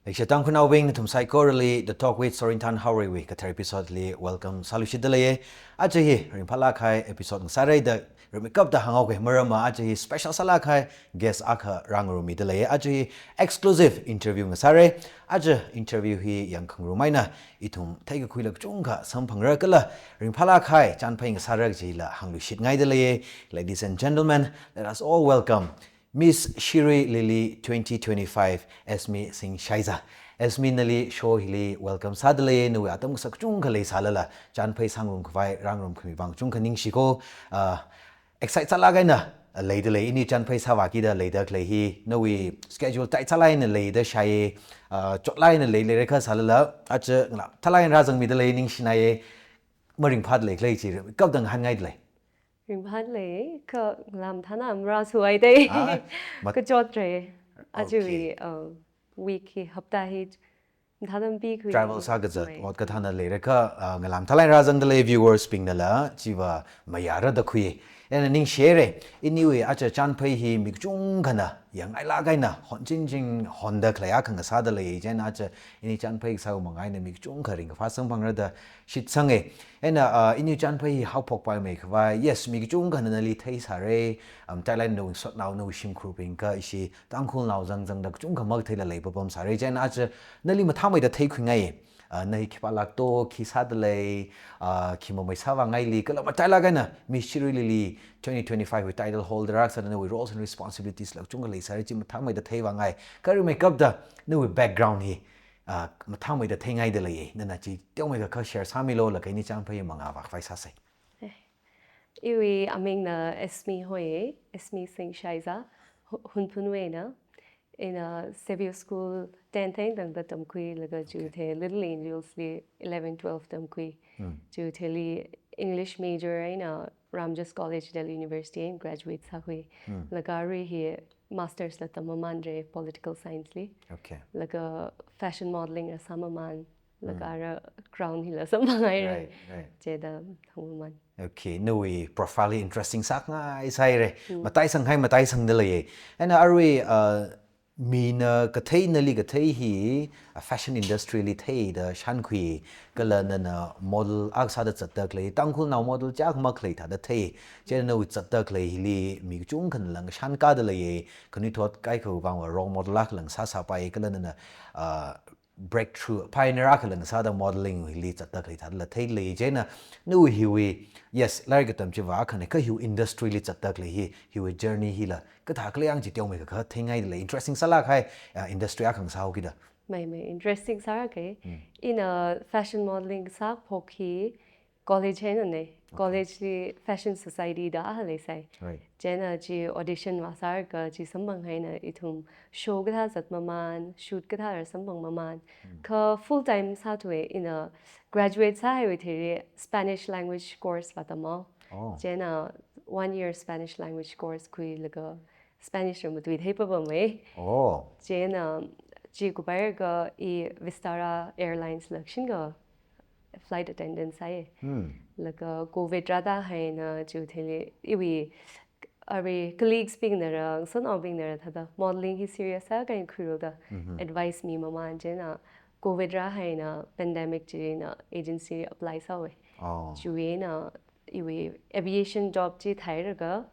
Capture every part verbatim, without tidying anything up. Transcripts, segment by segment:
Leishiya Tangkhulnaobing, nathum saikorali The Talk with Sorinthan Haorei wui kathar episode li welcome sāluishitda leiye. Aja hi ringphālāk kahai episode ngasāra da rimeikapta hānghaoke, maramva aja hi special sālāk kahai guest akha rāngarummida leiye. Aja hi exclusive interview ngasāra. Aja interview hi yangkhangarum eina ithum theikakhuila kachungkha samphangra kala ringphālāk kahai chānphai ngasāra kajila hāngluishitngaida leiye. Ladies and gentlemen, let us all welcome Miss Shirui Lily twenty twenty-five, Esme Singh Shaiza. Esme, nali show hili welcome sāda lei, nawui atam kasak kachungkha leisālala, chānphai sāngarum khavai, rāngarum khami vang kachungkha ningshiko, ah, excite sālāk eina, ah, leida lei, ini chānphai sāvākida leida khalei hi, nawui schedule tight sālāk eina leida shāi, ah, chotlāk eina lei, leira kha sālala, aja ngalā mathālāk eina rāzangmida lei, ningshinaiye, maringphāda lei khalei chi, kapdang hāngngaida lei. Ringphāda lei, kha ngalā mathāna marāsuhaida. Ah, mat- Kachotra. Aja Okay. wui, uh, week hi, hapta hi, mathāda mapikhui. Travel sākazat, Mai. ot kathāna leira kha, ah, ngalā mathālāk eina rāzangda lei viewers bingnala, chiva mayāra da khui. Eina ningshira, iniwui aja chānphai hi mi kachungkhana, yangngailāk eina, honchingching honda khalei akha ngasāda lei, chieina aja ini chānphai kasāwui manga eina mi kachungkha ringkaphā samphangra da shitsanga. Eina, ah, ini chānphai hi haophokpaimei khavai, yes, mi kachungkhana nali theisāra, um, matailāk eina nawui sotnao, nawui shimkhurbing kha ishi Tangkhulnao zangzangda kachungkha makatheila leipapam sāra. Chieina aja nali mathāmeida theikhuingai. Ah, na hi khipālāk to, khi sāda lei, ah, khi mamei sāvāngaili, kala matailāk eina Miss Shirui Lily twenty twenty-five wui title holder akha sāda nawui roles and responsibilities la kachungkha leisāra, chi mathāmeida theivāngai. Kha rimeikapta nawui background hi, ah, mathāmeida theingaida leiye. Nana chi teomeikha kha share sāmilu, laga ini chānphai mangā vākhavai sāsa. Eh, iwui amingna Esme hoi, Esme Singh Shaiza, Hu-, Hunphunwuina. Ina Xavier School ten theng tangda tamkhui, laga Okay. chiwui thei Little Angels li eleven twelve tamkhui. Hmm. Chiwui theili English major eina Ramjas College Delhi University eina graduate sākhui. Hmm. Laga arui hi masters la tammamanra political science li. Okay. Laga fashion modeling la sāmmaman. Laga Mm. ara crown hila samphanghaira. Right, right. Chida thangmaman. Okay, nawui profile hi interesting sākhangai sāhaira. Mm. Mataisang hai, mataisangda leiye. Eina arui, uh, mina kathei, nali kathei hi, uh, fashion industry li theida shānkhui, kala nana model akha sāda zatda khalei, Tangkhulnao model chiyākha makhalei thāda thei. Chieina nawui zatda khalei hili mi kachungkhana lang shānkāda leiye. Khanuithot kaikhawui vangva role model akha lang sāsāpai, kala nana, uh, breakthrough, pioneer akha lang sāda modeling hili zatda khalei thāda la theilei. Chieina nawui hiwui, yes, lairik katam chiva akhana, kha hiwui industry li zatda khalei hi, hiwui journey hila kathā khala yang chi teomeikha kha theingaida lei. Interesting sālāk kahai, uh, industry akha ngasāhaokida. Mai, mai, interesting sāra ke. Hmm. Ina fashion modeling sāphok hi, college einana. Okay. College li fashion society da akha leisai. Right. Chieina chi audition vāsālaga chi samphanghaina, ithum show kathā zatmaman, shoot kathā samphangmaman. Hmm. Kha full time sāthuwa, ina graduate sāhaiwui theili Spanish language course vātamhao. Oh. Chieina one year Spanish language course khuilaga Spanish la matuithei papamei. Oh. Chieina chi kupailaga i Vistara Airlines la shinga flight attendant sāi. Hmm. Laga covid rāda haina chiwui theili iwui, arui colleagues bingnara, sanaobingnara thāda modeling hi serious sākha khuilu da Mhm. advice mimaman, chieina covid rāhaina pandemic china agency apply sāhaowa. Oh. Chiwui eina iwui aviation job chi theilaga,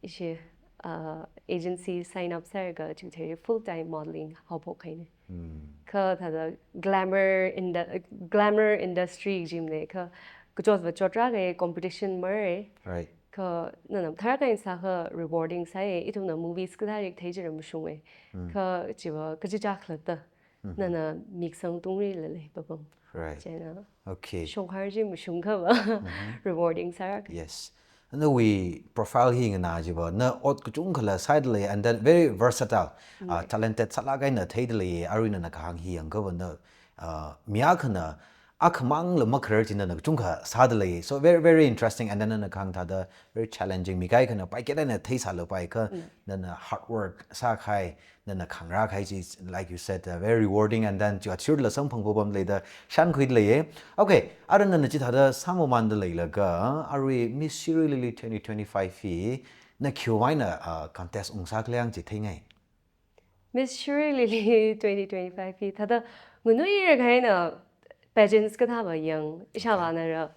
ishi, uh, agency sign up sālaga, chiwui theili full time modeling haophokhaina. Hmm. Kha thāda glamour indu-, glamour industry jimna, kha kachotva chotra kahai competition mara. Right. Kha nana mathālāk eina sākha rewarding sāi, ithumna movies kathāli thei chila mashunga. Hmm. Kha chiva kachichā khalatta. Mhm. Nana mik sangtungli la lei papam. Right. Chieina. Okay. Shongkhar chi mashungkhava Mhm. rewarding sāra. Yes. Nawui profile hi nganā chiva, na ot kachungkhala sāda lei, and then very versatile. Ah, Right. talented sālāk eina theida lei, arui nana kahāng hi yangkhava na, ah, mi akhana, akhamangla makharar chi nana kachungkha sāda lei. So very, very interesting, and then nana kahāng thāda very challenging. Mi kaikhana paiket eina theisālapai kha Mm. nana hard work sākahai, nana khangarā kahai chi, like you said, uh, very rewarding, and then chi athishurla samphang papam lei da shānkhuida leiye. Okay, ara nana chithāda sāmamanda leilaga, arui Miss Shirui Lily twenty twenty-five hi na khiwui eina, uh, contest ungsā khala yang chi theingai. Miss Shirui Lily twenty twenty-five hi thāda nganuira kahaina pageants kathāva yang, ishāvānara,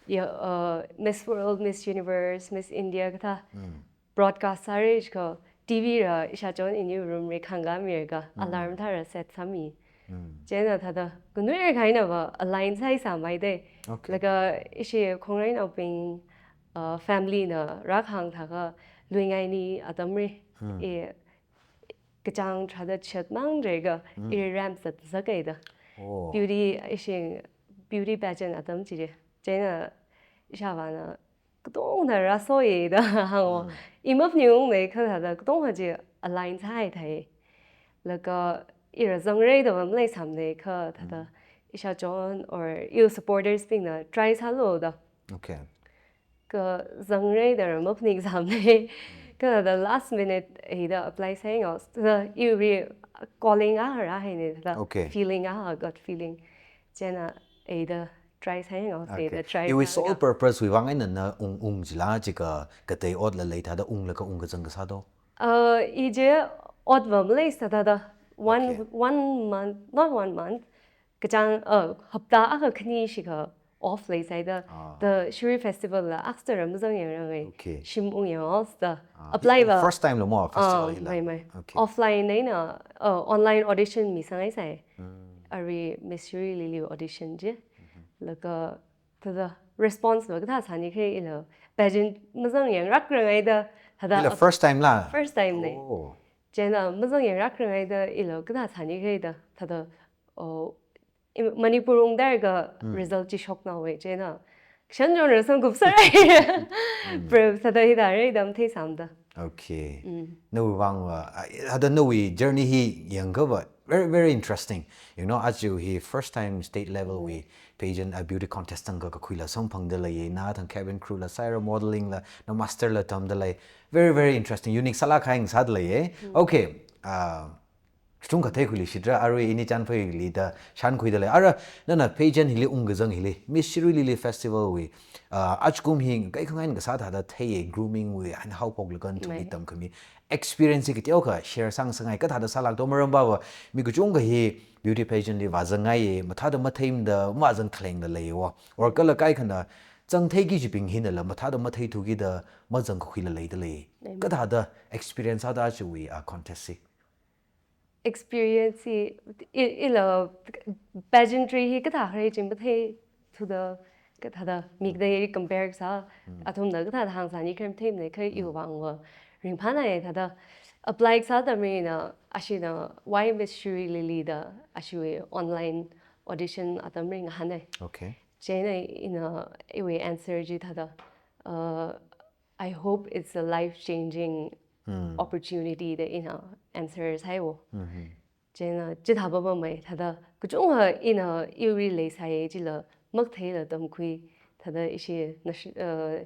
ya, uh, Miss World, Miss Universe, Miss India kathā broadcast sāra jiakha, T V ra ishāchon ina room li khangga mirga, alarm thāra set sāmi. Chieina thāda nganuira kahainava align sāi sāmai dei. Okay. Laga ishi khongreinaobing, uh, family na rākhang thākha luingaini atamli, e, kachāng tharāda chat mang jiakha, iri ramp sat sākaida. Oh. Beauty, ishi beauty pageant atam chili. Chieina ishāvāna katongna rāsoida hāngo. I maphaningungnei kha thāda katongva chi align sāhaithai. Laga ira zangrei da va maleisāmnei kha thāda ishāchon or iwui supporters bingna try sālu da. Okay. Kha zangrei da ra maphaningsāmnei. Kha thāda last minute hithāda apply sāngai. Thāda iwui calling a rāhainei thāda. Okay. Feeling a, gut feeling. Chieina hithāda try sāngai, okay, hithāda try sāngai. Iwui sole purpose wui vang eina na ung, ung jila jiakha katei otla lei thāda unglaga ungkazang kasā do? Uh, i chi otva maleisā thāda one, okay, one month, not one month. Kachāng, uh, hapta akha khani shikha off leisai da. Ah. The Shirui Festival la akha tharan mazang yangrangai. Okay. Shim ung yanghaosa da. Ah, apply hi va. First time lo mo festival, ah, hila? Mai, mai. Okay. Offline eina, uh, online audition misāngaisai. Arui Miss Shirui Lily audition chi. Laga thāda response va kathā sāni khalei ila. Pageant mazang yangrākrangai da. Thāda ila ap-, first time la? First time nei. Oh. Chieina mazang yangrākrangai da ila kathā sāni khalei da. Thāda, oh, i-, Manipur ungda laga result chi shokna wei chieina. Kshan jon rasang kupsārai. Pro thāda hithāda rei da matheisāmada. Okay. Nawui vangva, ah, thāda nawui journey hi yangkha va very, very interesting. You know, aja hi first time state level wui pageant, uh, beauty contest tangkha kakhuila samphangda leiya, na thāda cabin crew la sāhaira, modeling la, na master la tamda lei. Very, very interesting. Unique sālāk kahai ngasāda leiya. Okay. Uh, chungkha theikhuili shitra, arui ini chānphaili da shānkhuida lei. Ara, nana pageant hili ungkazang hili, Miss Shirui Lily Festival wui, ah, ajakum hi kaikhangai kasā thāda theiya, grooming wui, eina haophoklaga nathumli tamkhami experience hi kateokha share sāngasakngai, kathāda sālāk do, maram va va, mi kachungkha hi beauty pageant li vāzangngaiya, mathāda matheimada, mazang khalengda leiya. Or kala kaikhana, zangthei kajibing hinala, mathāda matheithukida, mazangkakhuila leida lei. Kathāda experience sāda chiwui, ah, contest hi? Experience hi, i-, ila pageantry hi kathā khalei chi matheithuda, kathāda mi kateili compare kasā, athumna kathāda hāngsāni khalei matheimana, kha iwui vangva ringphānai thāda apply kasā atamlina, ashina why Miss Shirui Lily da, ashiwui online audition atamli ngahānai. Okay. Chieina ina iwui answer chi thāda, uh, I hope it's a life-changing opportunity da ina answer sāhaiwo. Chieina chithā papamei thāda kachungkha ina iwui leisai chila maktheila tamkhui thāda ishi nash-, uh,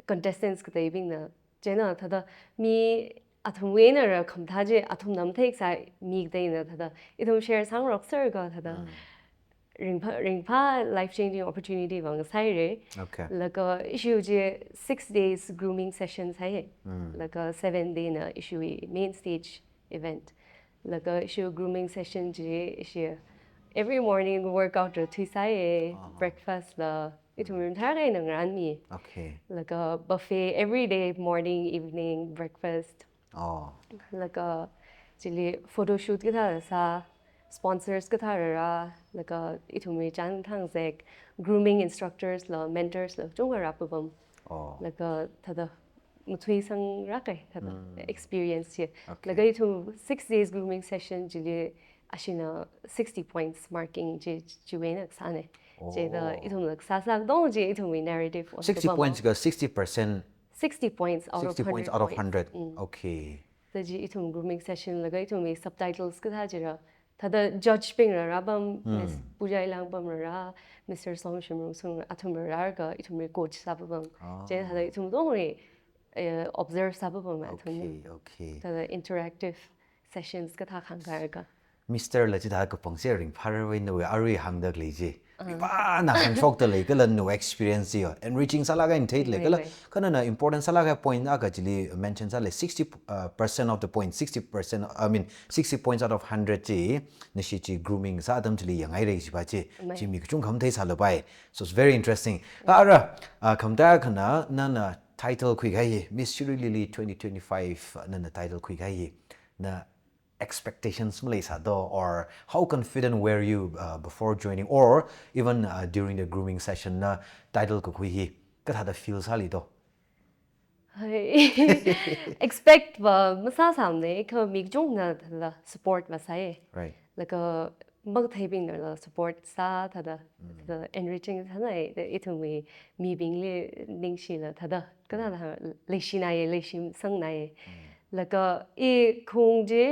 contestants kateibingna. Chieina thāda mi athumwui einara khamathā chi athumna matheikasā mi kateina thāda ithum share sāngarokserga thāda ringphā, ringphā life-changing opportunity vang sāhaira. Okay. Laga ishi chi six days grooming session sāhai. Laga seven day na ishiwui main stage event. Laga ishi grooming session chi ishi every morning workout ra thuisāya, breakfast la ithum rimthar kahaina ngarānmi. Okay. Laga buffet every day, morning, evening, breakfast. Oh. Laga chili photoshoot kathā sā, sponsors kathā rāra, laga ithumwui chān thangzek, grooming instructors la, mentors la, chungkha rāpapam. Oh. Laga thāda mathuisangrākai, thāda experience chi. Okay. Laga ithum six days grooming session chili ashina sixty points marking chi, chiwui eina kasānei. Chithāda ithumla kasā sākadong chi ithumwui narrative on sixty points ka sixty percent. Sixty points out of hundred. Sixty points out of hundred. Okay. Thāda chi ithum grooming session laga ithumwui subtitles kathā chira. Thāda judge bing rāra pam, Miss Puja Ilang pam rāra, Mister Somshim Rungsung athum rāra ka ithumwui coach sāpapam. Ah. Chieina thāda ithum tongri, eh, observe sāpapam athum. Okay, okay. Thāda interactive sessions kathā khangkar ka. Mister la chithāda kapangse ringphāra wui nawui arui hāngda khalei chi. Mipāna hāngshokda lei kala nawui experience chi yo. Enriching sālāk eina theida lei Right, kala right. kha nana important sālāk eina point akha chili mention sālei sixty uh, percent of the point, sixty percent, I mean, sixty points out of hundred chi, nashi chi grooming sā atam chili yanghaira jiva chi, Right. chi mi kachungkha matheisālapai. So it's very interesting. Ara, uh, khamataiya akhana, nana title khuikahai hi, Miss Shirui Lily twenty twenty-five, nana title khuikahai hi, na expectations maleisā do, or how confident were you uh, before joining, or even uh, during the grooming session na title kakhui hi, kathāda feel sāli do? Hai. Expect va masāsāmana, kha mi kachungana thāda support va sāya. Right. Laga makatheibingnala support sā thāda, Mm. thāda enriching sānai, ithumwui mibingli ningshila thāda. Kathāda leishinaye, leishisangnaye. Mm. Laga i khong chi,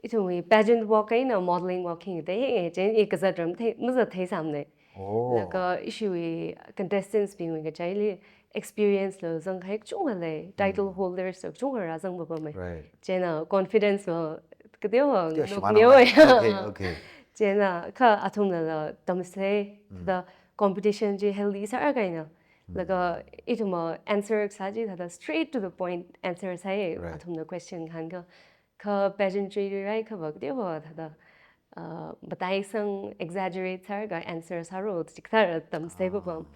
ithumwui pageant walk eina modeling walk hi tei, eh, chieina i kazat ram thei, mazat theisāmana. Oh. Laga ishiwui contestants bingwui ngachaili experience la zangkahai kachungkha lei, title Mm. holders la kachungkha rāzang papamai. Right. Chieina confidence la kateowa Teo shimān nukneo wai. ya. Okay, okay. Chieina kha athumnala tamsei, Mm. thāda competition chi healthy sāra kaina. Mm. Laga ithumva answer sā chi thāda straight to the point answer sāya Right. athumna question hāngkha. Kha pageantry li rai kha va kateowa thāda, uh, mataisang exaggerate sālaga answer sāra chikathāra tamsei Ah. papam.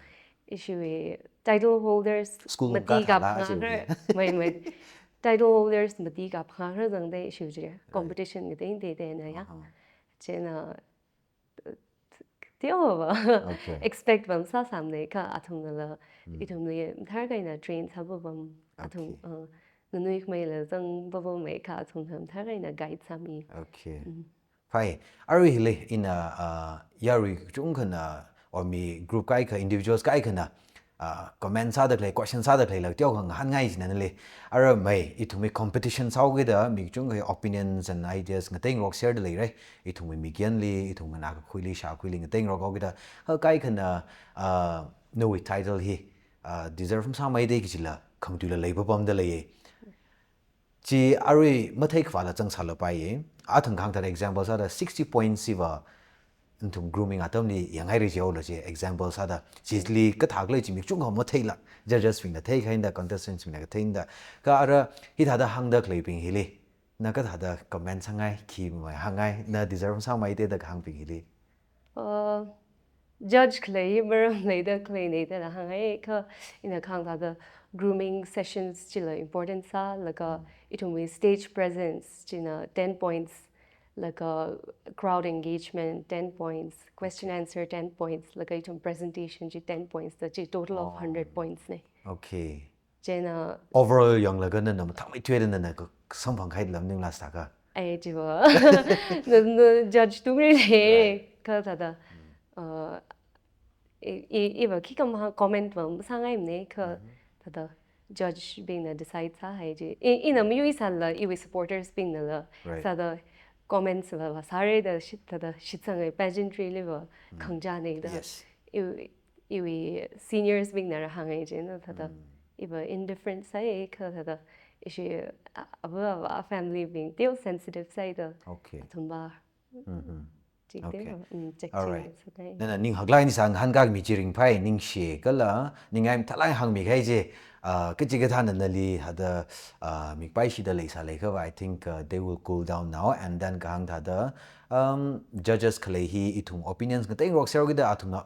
Ishiwui title holders School mati kathāla kaphā chi hara, vi. mai, mai. Title holders mati kaphā hara zangda ishiwui chi Right. competition ngatei tei tei na ya. Uh-huh. Chieina, uh, teowa va. Okay. Expect va masāsāmana, kha athumnala, Mm. ithumli mathālāk eina train sā papam, athum, Okay. uh, nanui khamei la zang papamai, kha athumna mathālāk eina guide sāmi. Okay. Mm. Phāi, arui hili ina, uh, yarui kachungkhana, or mi group kaikha, individuals kaikhana, uh, comment sāda khalei, question sāda khalei la teokha ngahānngai jina nali. Ara mai, ithumwui competition sāhaokida, mi kachungkha opinions and ideas ngateirok share da leirai. Ithumwui mikyanli, ithum nganākakhuili, shākhuili ngateirok haokida. Kha kaikhana, uh, nawui title hi, uh, deserve masāmei da kajila, khamatuila lei papamda leiya. Chi arui matheikhavāla zangsālapaiya. Athang kahāng thāda example sāda sixty points hiva nathum grooming atamli yanghaira jihaolu chi example sāda. Chili kathā khalei chi mi kachungkha matheila. Judges bingna theikhaida, contestants bingna katheida. Kha ara hithāda hāngda khaleibing hili, na kathāda comment sāngai, khi mai hāngngai, na deserve sāmei da da kahāngbing hili? Uh, judge khalei maram leida khalei nei da hāngngai, kha ina kahāng thāda grooming sessions chila important sā, laga ithumwui stage presence china ten points, laga crowd engagement ten points, question answer ten points, laga ithum presentation chi ten points, da chi total of Oh. hundred points nei. Okay. Chieina Overall yanglaga nana mathāmeithuida nana ka samphangkahai lam maningla sāka. Ai, chiva. Na, na judge tungri le, Right. kha thāda. Mm. Uh, i, i, iva khikha maha comment va masāngaimana, kha Mhm. thāda judge bingna decide sāhai chi. I, ina mayuisālala, iwui supporters bingnala, Right. thāda comments va, va sāra da shit, thāda shitsangai pageantry liva Mm. khangachāna da. Yes. I, iwui seniors bingna rāhāngai chieina thāda. Mm. Iva indifferent sāya, kha thāda ishi a, ava, ava family bing teo sensitive sāya da. Okay. Athumva. Mm-hmm. Chik Okay. teo, mm, check All right. ching sāda. Nana ning haklāk eina sā ngahānkhami chi ringphāi, ningshi kala, ningai mathālāk eina hāngmikahai chi, uh, kachikathāna nali hithāda, uh, mikpai shida leisālei khava, I think, uh, they will cool down now, and then kahāng thāda, um, judges khalei hi ithum opinions ngateirok share haokida athumna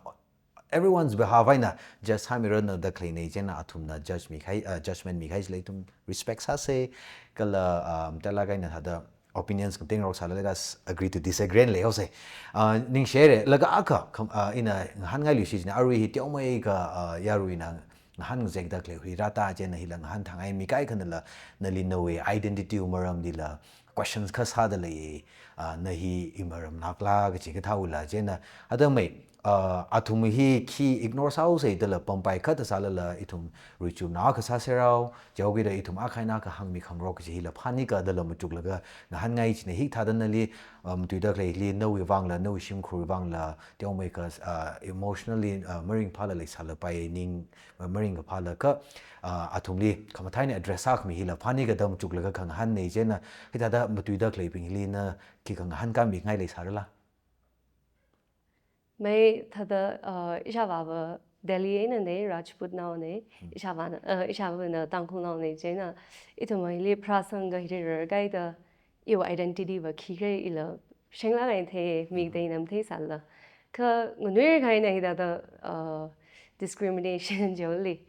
everyone's behalf eina judge sāmiranu da khalei nei chieina athumna judge mikahai, uh, judgment mikahai chila ithum respect sāsa, kala, um, mathālāk eina thāda opinions ngateirok sālala s-, agree to disagree leihaosa. Uh, ningshire, laga akha, kham-, uh, ina ngahānngailui shi china arui hi teomeikha, uh, yaruina ngahān ngazekda khalei hi rāta chieina hila ngahānthāngai mi kaikhanala, nali nawui identity wui maramlila, questions kasāda lei, ah, na hi imaram nakla kachi kathāwuila chieina. Athāmei, uh, athum hi khi ignore sāhaosa dala pampai khat sālala ithum ruichumna kasā serao, jaogida ithum akha eina akha hāngmi khangarok kaji hila phānika dala machuklaga ngahānngai china. Hikathāda nali, um, tuida khaleili nawui vangla, nawui shimkhur vangla, teomeikha, uh, emotionally, uh, maringphāla leisālapai ning, uh, maringkaphāla kha, uh, athumli khamathā eina address sākhami hila phānika da machuklaga khangahānna. Chieina hithāda matuida khaleibingli na khi khangahān kami ngai leisārala? Mai thāda, uh, ishāvāva Delhi einana, Rajput naona, ishāvāna, uh, ishāvāna Tangkhul naona, chieina ithumwuili pharāsangda hiri rarkaida, iwui identity va khikhala ila shenglāk eina thei, mi kateina matheisālala. Kha nganuikha eina hithāda, uh, discrimination joli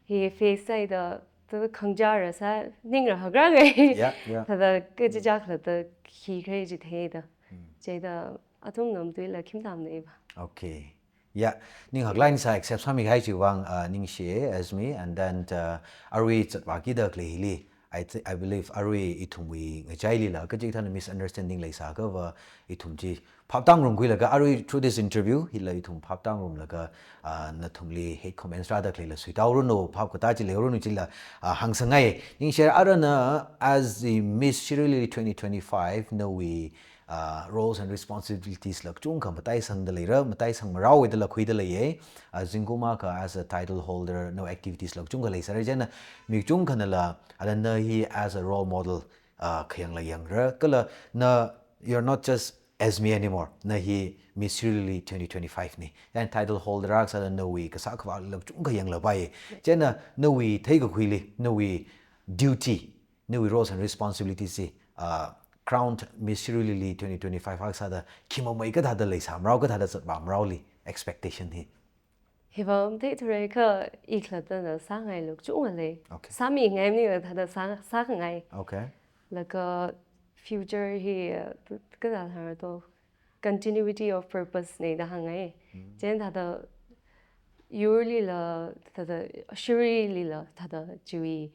hi face sāhaida, thāda khangachā rāsā, ning rāhakra ngai. Yeah, yeah. Thāda kachichā khalatta khikhala chi theida. Chieina athumna matuila khim tamnei va. Okay. Yeah, ning haklāk eina sā accept sāmikahai chiwui vang, uh, ningshi Azmi, and then, uh, arui zatvākida khaleili, I th-, I believe arui ithumwui ngachailila kachikathāna misunderstanding leisākhava ithum chi phaptā ngarumkhuilaga arui through this interview hila ithum phaptā ngarumlaga, uh, nathumli hate comments rāda khaleila suitā haoranu, phap katā chi leihaoranu chila, uh, hāngsangngai. Ningshi, arui na as the Miss Shirui Lily twenty twenty-five, nawui uh, roles and responsibilities la kachungkha mataisangda leira, mataisang marao widala khuida leiya. Uh, zingkum akha as a title holder, nawui activities la kachungkha leisāra. Chieina mi kachungkhanala, ala na hi as a role model, uh, khayangla yangra. Kala na, you're not just Azmi anymore. Na hi Miss Shirui Lily twenty twenty-five na. Chieina title holder akha sāda nawui kasā khavāla kachungkha yanglapai. Chieina nawui theikakhuili, nawui duty, nawui roles and responsibilities chi, uh, crowned Miss Shirui Lily twenty twenty-five akha sāda khi mamei kathāda leisā marao, kathāda zatvā maraoli expectation hi? Hiva matheithura kha i khalattana sāngailu kachungkha lei. Okay. Sāmingai maningla thāda sā, sākhangai. Okay. Laga future hi, uh, kathāda hāngra to, continuity of purpose na da hāngngai. Chieina thāda yurlila, thāda shiruilila, thāda chiwui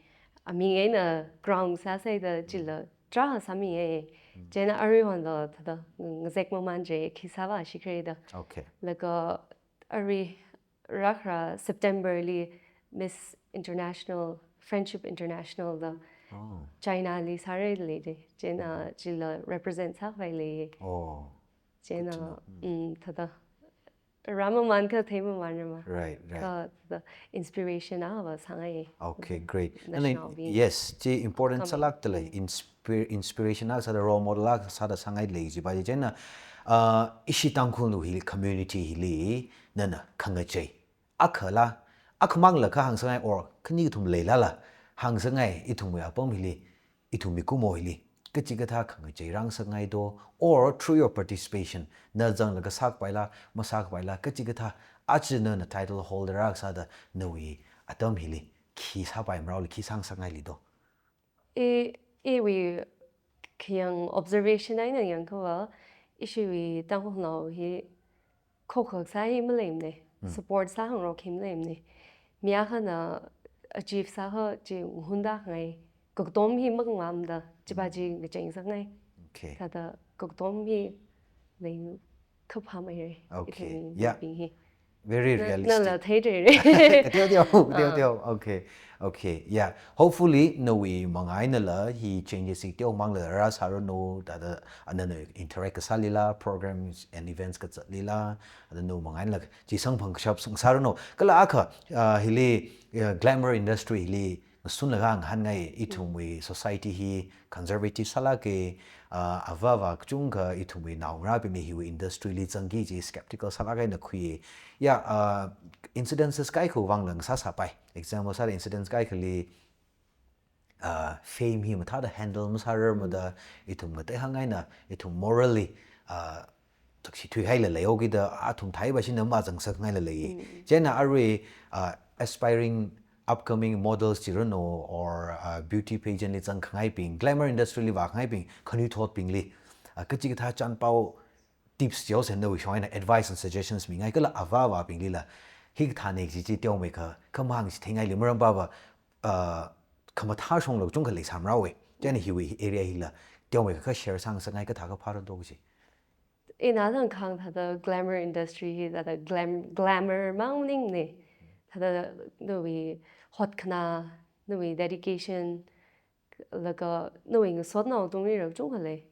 aming eina crown sāsāda chila tarākha sāmingai. Chieina aruihonla thāda ngazek mamān chi khi sāvāshikhala da. Okay. Laga arui rākhara September li Miss International, Friendship International da, oh, China li sāra lei da. Chieina chila represent sākhavai lei. Oh. Chieina, good to know. Mm, thāda rāmamān kha theimamānra ma. Right, right. Kha thāda inspiration ava sāngai. Okay, great. Nana, national being, yes, chi important sālākda lei, inspir-, inspiration akha sāda, role model akha sāda sāngai lei jiva chi. Chieina, uh, ishi Tangkhulnao hi community hili nana khangachei akhala, akhamangla kha hāngsangai or khani kathum leilala hāngsangai, ithumwui apam hili, ithum mikumo hili kachikathā khangachei rāngasakngai do, or through your participation, na zanglaga sākapaila, masākapaila, kachikathā, aja nana title holder akha sāda nawui atam hili khi sāpai maraoli, khi sāngasakngaili do? I, iwui khayang observation eina yangkhava, ishiwui Tangkhulnao hi khokkha sā hi maleimana, mm, support sākhangarok hi maleimana. Mi akhana achieve sākha chi ngahunda khangai, kakatom hi makangmamda, chiva chi ngacheingasakngai. Okay. Thāda kakatom hi lei kha phāmeira. Okay. Ithumwui, yeah, mibing hi. Very realistic. Na, nala theidalei. Teo teo, teo teo. Ah. Okay. Okay. Yeah. Hopefully, nawui manga einala hi changes hi teomangla rāsāranu, thāda nana interact kasālila, programs and events kazatlila, thāda nawui manga einala chi samphang kashap sāngasāranu. Kala akha, uh, hili, uh, glamour industry hili ngasunlaga ngahānngai, ithumwui society hi conservative sālāka, uh, avāva kachungkha ithumwui naongarābingna hiwui industry li zangki kaji skeptical sālāk eina khui. Ya, uh, incidences kaikhawui vangla ngasāsāpai. Example sāda incidents kaikhali, uh, fame hi mathāda handle masārarmada, ithum ngateihāng eina, ithum morally, uh, zakshi thuihaila leihaokida, athum theiva shina mazangngasakngaila lei. Mm. Chieina arui, uh, aspiring upcoming models chiranu or, uh, beauty pageant li zangkhangaibing, glamour industry li vākhangaibing, khanuithotbingli, uh, kachikathā chānpao tips chihaosa nawui shong eina advice and suggestions mingai kala avāvabinglila hikathāna kaji chi teomeikha, khamahāng chi theingaili maram pava, uh, khamathā shongla kachungkha leisāmaraowa. Chieina hiwui area hila teomeikha kha share sāngasakngai kathā kaphā rādo kaji. Ina zangkhang thāda glamour industry hi thāda glam, glamour mang maningne. Thāda nawui hotkhana, nawui dedication, laga nawui ngasotnao tungli rā kachungkha lei.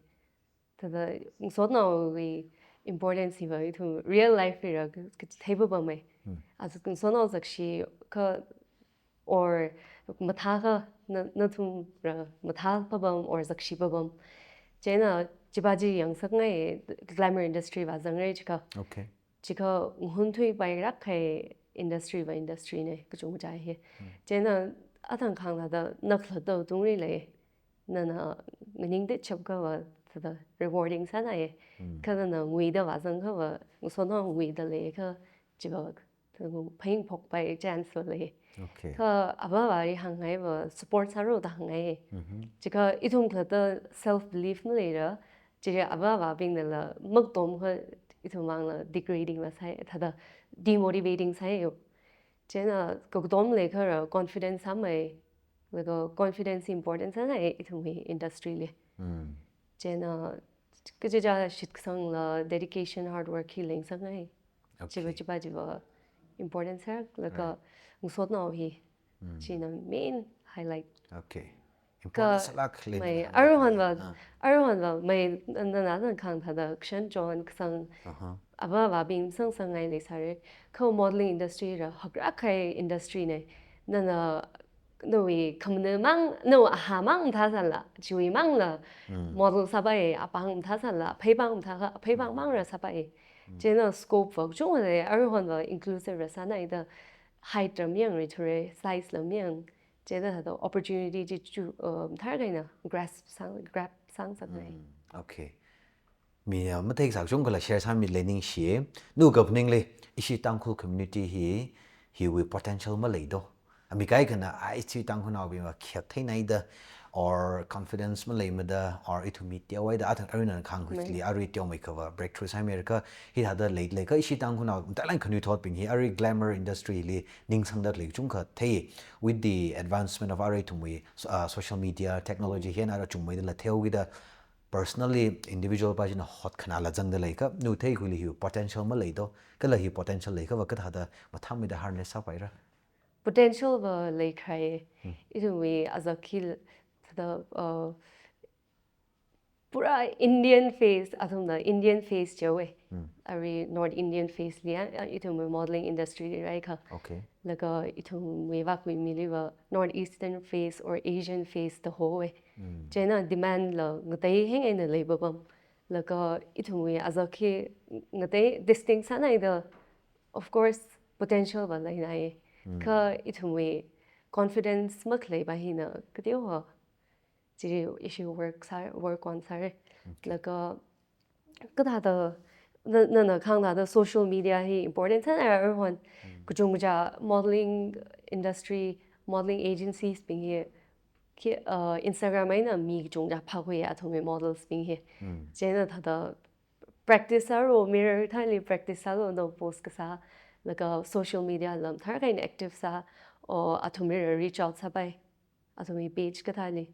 Thāda ngasotnaowui importance hiva ithum real life li rā ka, kathei papam e. Hmm. Aja ngasotnao zakshi kha or mathā kha na, nathum rā mathā papam or zakshi papam. Chieina chiva chi yangsakngai glamour industry va zangra chikha. Okay. Chikha ngahun thuipai rākahai industry va industry ne kachungkha hi. Hmm. Chieina athang khang thāda na khalattao tungli lei. Nana nganingda chapkha va thāda rewarding sānai. Hmm. Kha nana nguida va zangkha va ngasotnao nguida lei kha chiva thāda phaning phokpai chance va lei. Okay. Kha avāvali hāngngai va support sālu da hāngngai. Mhm. Chikha ithum khalatta self belief maleila, chili avāvabingnala makatom kha ithum vangla degrading va sāi, thāda demotivating sāi yo. Chieina kakatom leikha rā confidence sāmei, laga confidence important sāngai ithumwui industry li. Mm. Chieina kachichā shitkasangla dedication, hard work hi lengsakngai. Okay. Chiva chiva chiva important sāra, laga Right. ngasotnao hi. Mm. China main highlight. Okay. Ka Important sālāk lei mai na. Aruihon va, Ah. aruihon va mai na, na, na zangkhang thāda kashan chon kasang Aha. avāvabing sangsangngai leisāra. Kha modeling industry rā hakrākahai industry ne. Nana nawui khamanamang, nawui ahāmang mathāsālala, chiwuimangla Mm. model sāpai, apāng mathāsālala, apheipāng mathā kha, apheipāng Mm. mang rā sāpai. Mm. Chieina scope va kachungkha lei, aruihon va inclusive rā sānai da height rā mayang, rā thure, size la mayang. Chieina thāda opportunity chi chu, uh, mathālāk eina grasp sāng, grab sāngasakngai. Mm, okay. Mi, uh, mathei kazak kachungkhala share sāmida leiningshi. Nu kaphaningli, ishi Tangkhul community hi, hiwui potential maleido. Ami kaikhana, ai ishi Tangkhulnaobing va khayāktheinai da, or confidence maleimada, or ithum mi teohaida, athang arui nana khangkhui Mai. li, arui teomei kava breakthrough sāmeirakha, hithāda lei, leikha ishi Tangkhulnao, matailāk eina khanuithotbing hi, arui glamour industry li, ningsangda lei kachungkha thei, with the advancement of arui ithumwui, uh, social media, technology, hina rā chungmeida la theokida, personally, individual pa china hotkhanala zangda leikha, nu theikhuili hi potential maleido, kala hi potential leikha va kathāda mathāmeida harness sāpaira. Potential va leikahai, Hmm. ithumwui azak hi thāda, uh, pura Indian face, athumna Indian face chihaowa. Hmm. Arui North Indian face li ya, ithumwui modeling industry li rāikha. Okay. Laga ithumwui vākhui mili va North Eastern face or Asian face da howa. Hmm. Chieina demand la ngatei heng eina lei papam. Laga ithumwui azak hi ngatei distinct sānai da, of course, potential va leinai. Hmm. Kha ithumwui confidence makhalei pa hina kateowa. Chili ishi work sā, work on sāra. Okay. Laga kathāda, na, nana khangthāda social media hi important sānai aruihon. Mm. Kachungkha modeling industry, modeling agencies bing hi, khi, uh, Instagram eina mi kachungkha phākhui athumwui models bing hi. Mm. Chieina thāda practice sālu, mirror thāli practice sālu, no post kasā, laga social media lam mathālāk eina active sā, o athumli reach out sāpai. Athumwui page kathāli.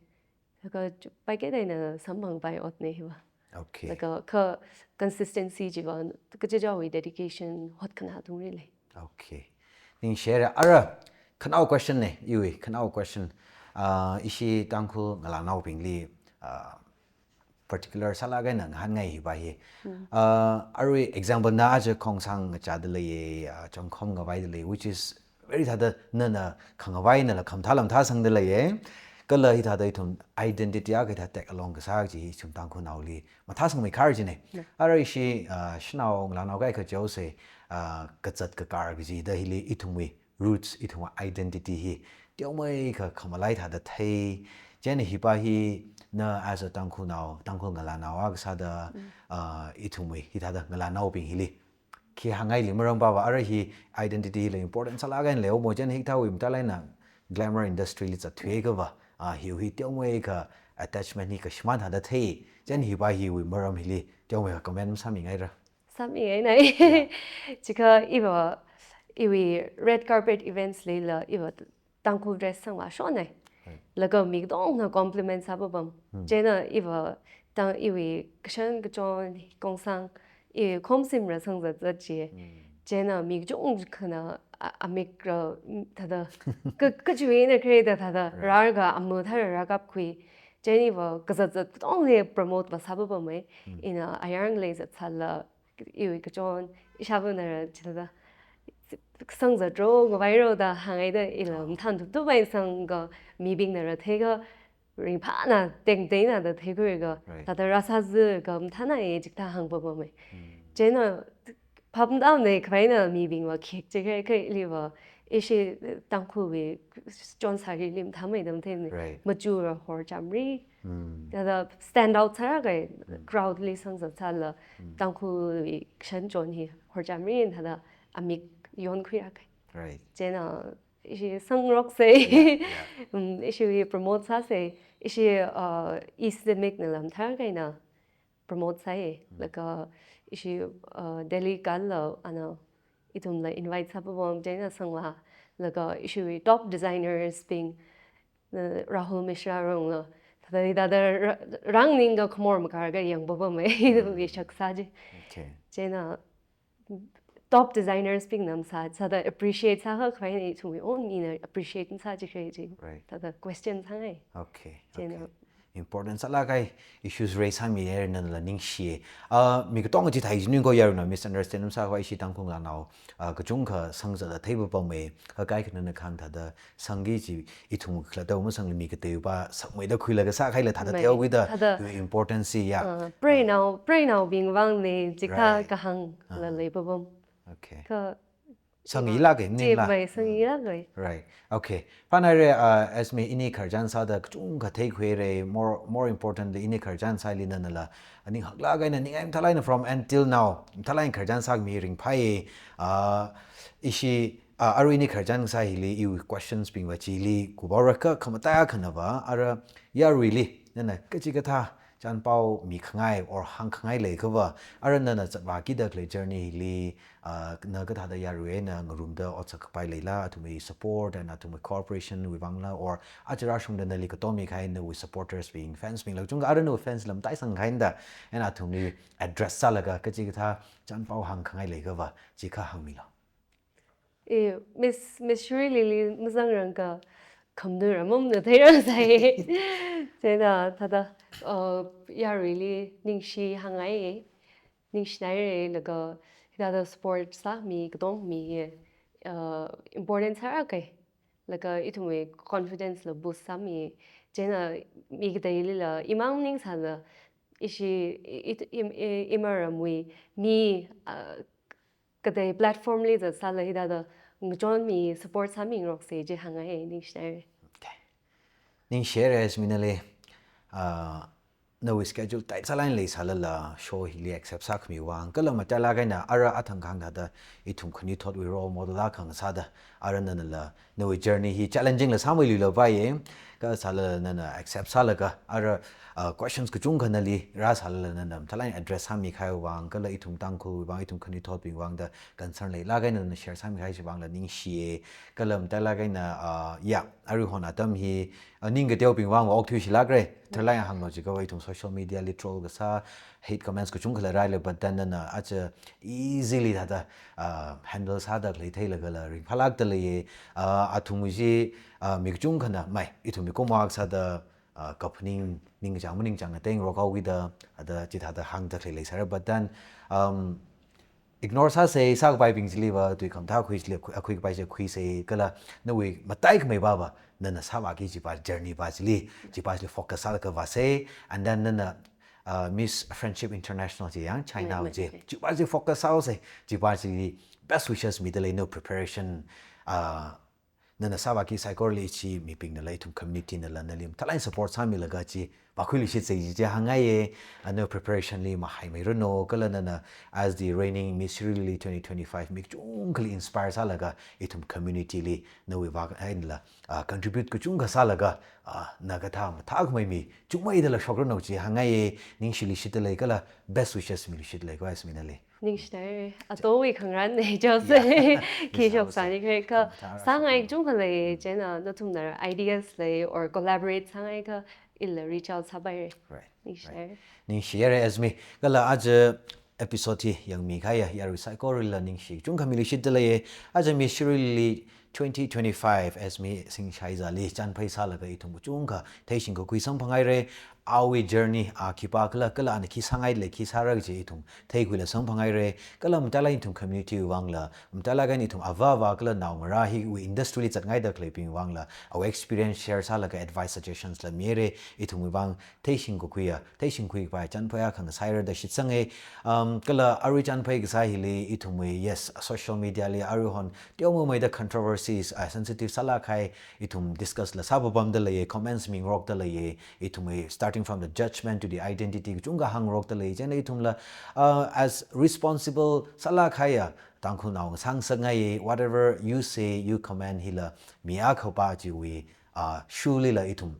Laga chu-, paiketa eina samphangpai otne hiva. Okay. Laga kha consistency chiva, kachichāwui dedication, hotkhana tungli lei. Okay. Ningshira, ara, khanao question ne, iwui, khanao question. Ah, ishi Tangkhul ngalānaobingli, ah, particular sālāk eina ngahānngai hi pa hi. Mm. Ah, arui example na aja Khongsang ngachāda leiya, ah, Chongkhom ngavaida lei, which is very thāda nana khangavai nala khamathā lam thāsangda leiya. Kala hithāda ithum identity akha hithā tag along kasā chi hi ithum Tangkhulnaoli mathāsangmeikhar chi ne. Yeah. Arui ishi, ah, shanao ngalānao kaikha chihaosa, ah, kazat kakar kaji da hili ithumwui roots, ithumwui identity hi teomeikha khamalai thāda thei. Chieina hi pa hi na as a Tangkhulnao, Tangkhul ngalānao akha sāda, Mm. ah, ithumwui hithāda ngalānaobing hili khi hāngngaili maram pa va, ara hi identity hila important sālāk eina leihaomo, chieina hikathāwui matailāk eina glamour industry li zatthuiakha va, ah, hiwui hi teomeikha attachment hi kashimān thāda thei. Chieina hi pa hiwui maram hili teomeikha comment masāmingaira. Sāmingainai. Yeah. Chikha iva, iwui red carpet events lila iva Tangkhul dress sangvāshonai. Right. Laga mi katongna compliment sāpapam. Hmm. Chieina iva Tang, iwui kashan kachon Khongsang I khomsimra sangzat zat chi. Chieina mi kachungkhana a-, amikra, mm, thāda, ka, kachiwui eina kharei da thāda, Right. rālaga amu thāda rākapkhui. Chieina iva kazat zat katongli promote va sāpapamei. Ina ayar ngalei zatsāla, iwui kachon, ishāvāna ra chithāda, sangzatro, ngavairo da hāngngaida ila mathān tup tup eina sanglaga mibingna ra theiakha, ringphāna, tengtengna da theikhuiakha, Right. thāda rāsāzakha mathānna e chikathā hāngpapamei. Chieina phap matamna khavaina mibingva khek chikha kha iliva ishi Tangkhulwui chon sāri lim thamei dam themei. Right. Machura horchamri. Thāda stand out sāra kai crowd li sangzatsāla Tangkhulwui shan chon hi horchamri thāda amik yonkhuira kai. Right. Chieina ishi sangrokse. Yeah, yeah. Mm, ishiwui promote sāse. Ishi, uh, East Zimik na lam thar kaina promote sāi. Laga ishi, uh, Delhi kala ana ithumla invite sāpapam chieina sangla. Laga ishiwui top designers bing, uh, Rahul Mishra rongla. Thāda thāda ra-, rānganinga khamor makarga yangpapamei. Ithumwui shaksa chi. Okay. Chieina top designers bingna masā, sāda appreciate sākha khavaina ithumwui own mina appreciate sā chikha chi. Right. Thāda question sāngai. Okay, Chieina. Okay. Important sālaga issues raise sāmi er nala ningshi. Ah, mi katonga chithāi jining ko yaruna misunderstand sākha ishi Tangkhul ngalānao, ah, kachungkha sangzatda theipapamei. Kha kaikhana na khang thāda sangki chi ithum khalattawui masangli mi kateiva sakmeida khuilaga sākhaila thāda Mei, theokida thāda, yu importance ya. Uh, preinao, preinaobing vangna chikathā Right. kahāngla Uh-huh. leipapam. Okay. Kha Sangilāka, chi ningla. Mei, sangilāka. Right. Okay. Phanare, uh, Esme ini khararchan sāda kachungkha theikhuire, more, more importantly, ini khararchan sāli nanala, aning haklāka eina ningai mathālāk eina from until now, mathālāk eina khararchan sākhami ringphāi, uh, ishi, uh, arui ini khararchan sā hili iwui questions bingva chili, kubarakha khamataiya khanava, ara yaruili, nana kachikathā, chānpao mikhangai or hāngkhangai leikhava, ara nana zatvākida khalei journey hili, ah, na kathāda yarui eina ngarumda otsak kapai leila, athumwui support and athumwui cooperation wui vangla, or aja rāshungda nali katom mikahai nawui supporters bing, fans bingla, chungkha ara nawui fans lam taisang kahaina da, and athumli address sālaga, kachikathā chānpao hāngkhangai leikhava, chikha hāngmilu. Eh, Miss, Miss Shirley li mazangrangkha khamnu ramamnu theirang sai. Chieina thāda, uh, yaruili ningshi hāngngai, ningshinaire laga hithāda support sāmi, katongmi, uh, important sāra kai. Laga ithumwui confidence la boost sāmi. Chieina mi kateilila, imang ningsāla, ishi, i, i, im, i, imaramwui, mi, uh, katei platform li zatsāla hithāda ngachonmi support sāmingarokse chi hāngngai ningshinaire. Okay. Ningshihaire Esme nali, ah, nawui schedule tight sālāk eina leisālala show hili accept sākhami vang, kala matailāk eina ara athang kahāng thāda ithum khanuithotwui role model akha ngasāda, ara nanala nawui journey hi challenging la sāmeiluilapai, kasālala nana accept sālaga, ara, uh, questions kachungkha nali rāsālala nana mathālāk eina address sāmikahai vang, kala ithum Tangkhul vang, ithum khanuithotbing vang da concern leilāk eina nana share sāmikahai chi vangla ningshiye, kala matailāk eina, uh, ya, aruihon atam hi, uh, ning kateobing vang okthui shilākre, tharlāk eina hānglu jiakhava ithum social media li troll kasā, hate comments kachungkhala rāle, but then nana aja easily thāda, uh, handle sāda khalei theilagala ringphālākda leiye, uh, athumwui chi, uh, mi kachungkhana, mei, ithum mikumo akha sāda, uh, kaphaning, ningchāng maningchāng na tengrok haokida, ada chithāda hāngda khalei leisāra, but then, um, ignore sāse, sākapaibing chiliva, tui khamathā khui chili, khui, khui kapai chi khuise, kala nawui mataikhamei pava, nana sāvāki kajipa journey pa chili, chipa chili focus sālaga vāse, and then nana, uh, Miss Friendship International chi yang, China Mei, mei, chi, mei. Chipa chi focus sāhaose, chipa chi best wishes mida lei, nawui preparation, uh, nana sāvāki saikorali chi mibingnala ithum community nala nali mathālāk eina support sāmilaga chi vākhuiluishitse chi hāngngaiye, nawui preparation li mahaimeiranu, kala nana as the reigning Miss Shirley twenty twenty-five mi kachungkhali inspire sālaga ithum community li nawui vang einala, ah, contribute kachungkha sālaga, ah, na kathā mathākhamei mi chungmeidala shokranu chi hāngngaiye, ningshiluishitda lei kala best wishes miluishitda lei ko Esme nali. Ningshinaire, atowui khangarān ne, Jose. Yeah. Khi shoksa ni kre kha, Khamthā sāngai rāshoksa. Chungkha lei, chieina nathumna ideas lei, or collaborate sāngaikha, ila reach out sāpaire. Right. Ningshinaire. Right. Ningshihaire Esme. Kala aja episode hi yangmi kahaiya yarui saikorali ningshi kachungkha miluishitda leiya. Aja Miss Shirui Lily twenty twenty-five as Miss Singshai zali chānphai sālaga ithum kachungkha theishing kakhui samphanghaira. Awui journey, a khipā khala, kala ana khi sāngai lei, khi sāra kaji ithum theikhuila samphanghaira. Kala matailak ithum community vangla, matailak eina ithum avāva kala naongarā hiwui industry li zatngaida khaleibing vangla, awui experience share sālaga advice suggestions la mihaira. Ithumwui vang theishing kakhuiya, theishing khuipai chānphai akha ngasāhaira da shitsanga. Um, kala arui chānphai kasā hili ithumwui, yes, social media li aruihon teomeomeida controversies, uh, sensitive sālāk kahai ithum discuss la sāpapamda leiya, comments mingarokda leiya, ithumwui starting from the judgment to the identity kachungkha hāngngarokda lei. Chieina ithumla, uh, as responsible sālāk kahaiya Tangkhulnao ngasā ngasakngaiya, whatever you say, you comment hila mi akhapa chiwui, uh, shoe lila ithum,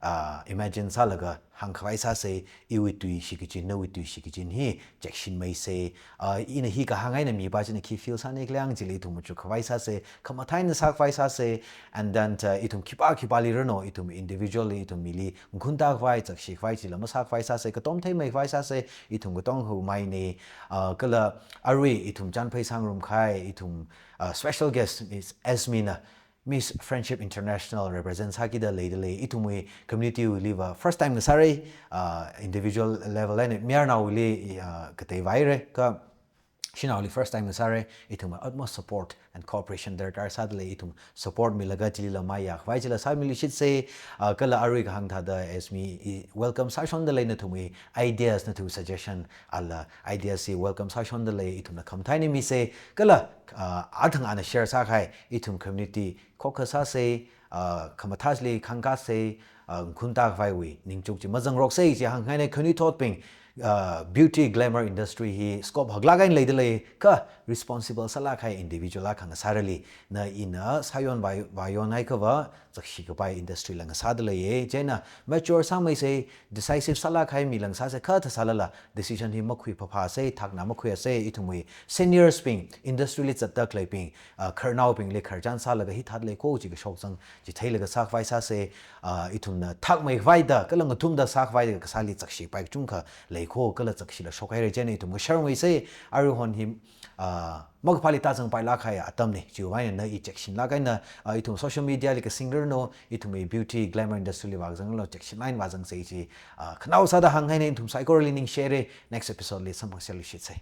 uh, imagine sālaga hāngkhavai sāsa. Iwui tui shikachin, nawui tui shikachin hi chekshinmeisa. Uh, ina hi kahāng eina mipā china khi feel sāni khala chili ithum machukkhavai sāsa, khamathā eina sākhavai sāsa. And then, uh, ithum khipā khipāli ranu, ithum individually, ithum mili ngakhunta khavai, zakshi khavai chila masākhavai sāsa, katom theimeikhavai sāsa. Ithum katong hao maina. Uh, kala arui ithum chānphai sāngarum kahai ithum, uh, special guest Miss Esme na Miss Friendship International represent sākida leida lei. Ithumwui community wuiliva first time ngasāra, uh, individual level eina mayarnaowuili, uh, katei vāhaira, kha shanaowuili first time ngasāra. Ithumwui utmost support and cooperation darkar sāda lei. Ithum support milaga chilila mayākhavai chila sāmiluishitsa. Uh, kala arui kahāng thāda Esme i welcome sāshonda lei, nathumwui ideas, nathumwui suggestion ala ideas hi welcome sāshonda lei, ithumna khamathā eina misa. Kala, uh, athang ana share sākahai ithum community khokkha sāsa, uh, khamathā chili khangkāsa, uh, ngakhunta khavaiwui ningchuk chi mazangroksa chi hāngngaina. Khanuithotbing, uh, beauty glamour industry hi scope haklāk eina leida lei, kha responsible sālāk kahai individual akha ngasārali, na ina sāyon vā, vāyon haiakhava zakshi kapai industry la ngasāda leiya. Chieina mature sāmeisa, decisive sālāk kahai mi la ngasāsa. Kha thāsālala decision hi makhui phaphāsa, thakna makhuiasa. Ithumwui seniors bing, industry li zatda khaleibing, uh, khararnaobingli khararchan sālaga hithāda lei kho chi kashok zang chi theilaga sākhavai sāsa. Uh, ithumna thakmeikhavai da kala ngathumda sākhavai da kasāli zakshi kapai kachungkha lei kho, kala zakshila shokhaira. Chieina ithum kasharmeisa. Aruihon hi, uh, makaphāli tāzangpailāk kahai atamna. Chiwui vang eina i chekshinlāk eina, uh, ithum social media li kasing ranu, ithumwui beauty glamour industry li vāzang ranu, chekshinglaga vāzangsa chi, uh, khanao sāda hāngngaina. Ithum saikorali ningshihaira. Next episode li samphangluishitsa.